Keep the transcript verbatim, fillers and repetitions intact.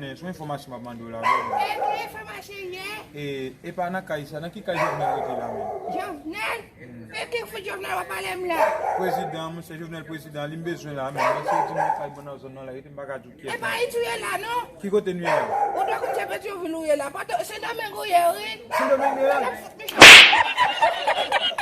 Se yon enfòmasyon m ap mande w la, bro. E ki enfòmasyon ye? E, e pa nan kay sa, nan ki kay Jovenel rete la menm? Jovenel? E ki fout Jovenel w ap pale m la? Prezidan, monchè Jovenel prezidan, li m bezwen la menm. Monchè di mwen kay bon nan zòn nan la, rete m pa ka di w kiyès. E pa Ayiti w ye la, non? Ki kote nou ye la? Ou dwe konn se Petyonvil ou ye la. Pòto, Sendomeng ou ye, wi. Sendomeng ye la? Sa fout Michel.